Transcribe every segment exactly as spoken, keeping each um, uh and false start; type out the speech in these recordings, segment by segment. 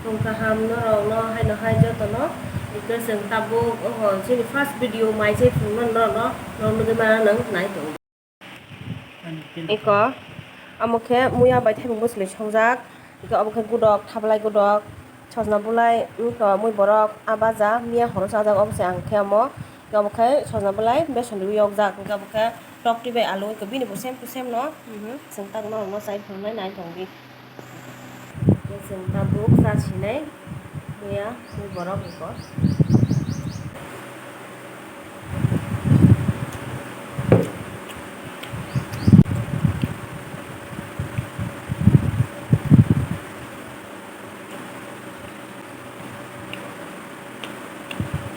Tong kaham norok no haino hai joto no. Hwnkhe chwng tabuk oho chini first video mai se phunukmani norok no, norok nugwi mano nwng nai tongo. Eko, amo khe muya bai thaibo mwsli songjak, eko abo khe gudok, thablai gudok, sojna bulai, eko mui borok, a baja, miya horo chajak, obo se ang khe amo, eko abo khe sojna bulai, beson riwi yokjak, eko abo khe tokti bai alu, eko bini bo same to same no, mhm, chwng tak norok no chai phunuknai nai tongdi. Chwng tabuk cha sinai muya, mui borok eko.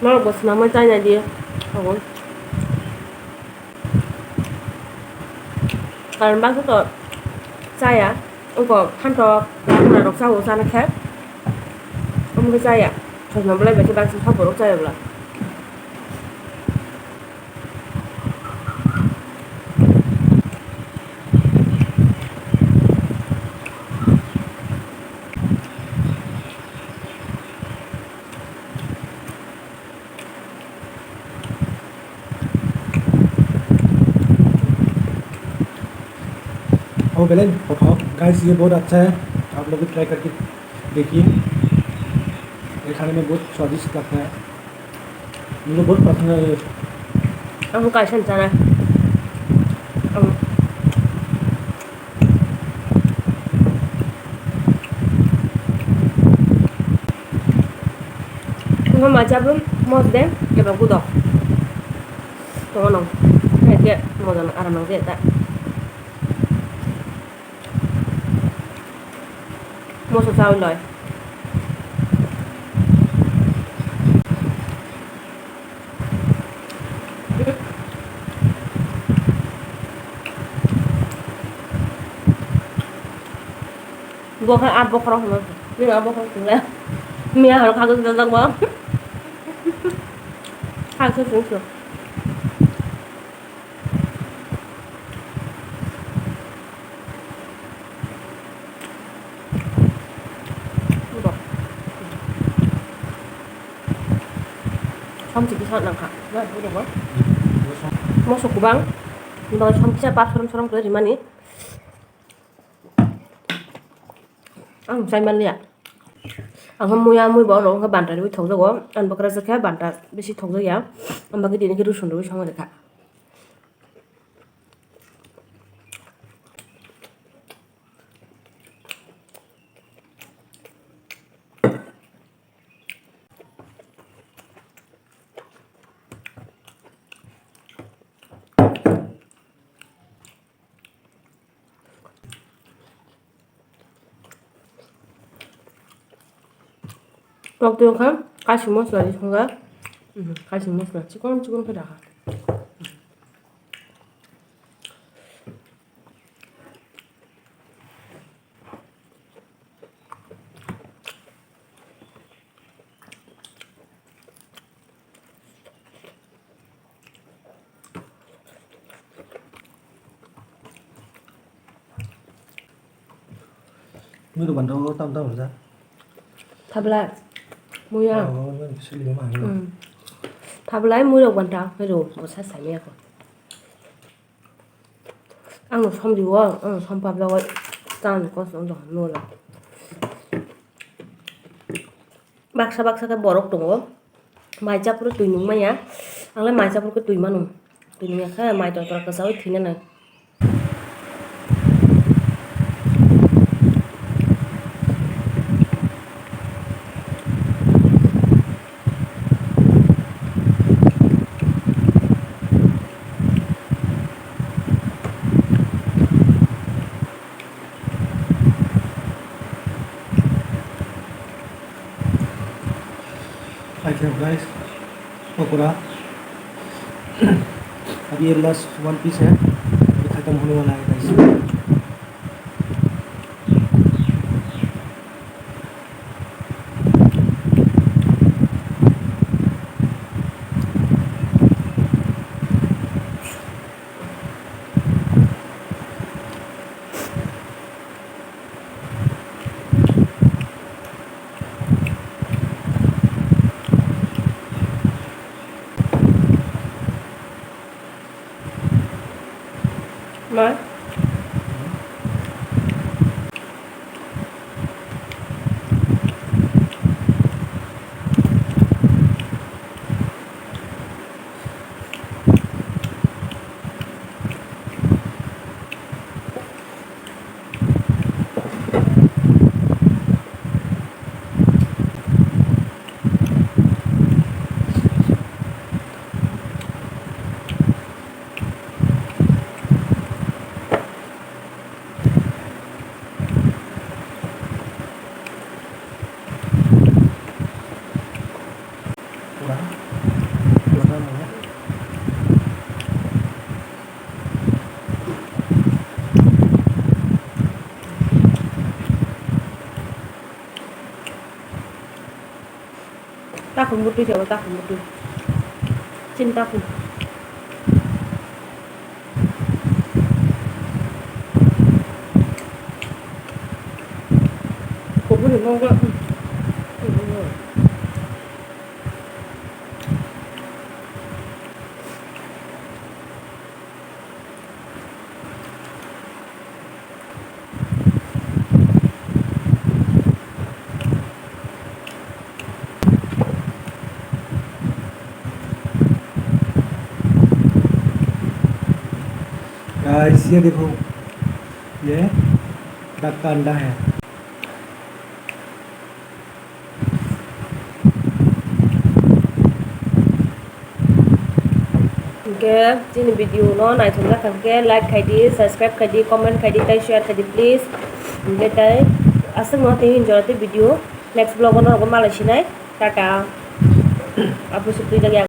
Norok bo swnamwi chainai di. Tabuk. Karon baksa to chaya, wngkha phantok, rok chao chana khe, omo khe chaya, sojna bolai bai khe baksa sabo rok chaya bwla. ओ बेलेन, ओहो, गाइस, ये बहुत अच्छा है, आप लोग भी ट्राई करके देखिए, ये खाने में बहुत स्वादिष्ट लगता है। Nini bwrwi kaisa ni chanai. Ang wngkha macha bwrwi mos de eba gudok. Tongo nang. Eke mojan aram nang je ta. Moso chawi loi. Bo khe a bokhorok hwnwi. Nini a bokhorok hwnwi. Miya horo kagwi jajak bo. Kagwi sung sung. Somsi kisa nangkha. Moso kubang. Bo somsi kisa pap sorom sorom khe rimani. Ang chai manliya. Ang muya mui bo rok banta riwi thokjago. Ang bwkrajak khe banta bisi thokjakya. Ang bagwi tini khe rusun riwi songwi rwkha. Tok twi wngkha kaising mosla ri thangkha, kaising mosla chikon chikon khe dakha. Mui rok bandra o tam tam rwjak. Thablai. Muya. Oh, no, sili ma hangno. Hmm. Thablai mui rok bandra. Mui rok bwsa sai maya kho. Ang no somdi o, ang no som pabla o. Tang ni kos no do no la. Baksa baksa khe borok tongo. Mai chapru twi nung maya. Ang le mai chapru khe twi mano. Twi nung ya khe mai tor tor kwchao thwi nai. Hai khe guys, pakora. Abhi ye last one piece hai, abhi khatam hone wala hai guys. Takhum bwtwi se o, takhum bwtwi. Chini takhum. Kubuni mokla. Guys, ये देखो, ये डक का अंडा है। Hingke chini video no naithok jak kha hingke like khai di, subscribe khai di, comment khai di, tei share khai di, please. Hingke tei aswk no tei hinjora tei video next vlog o norok malai sinai. Tata. Apo sukri jak ya.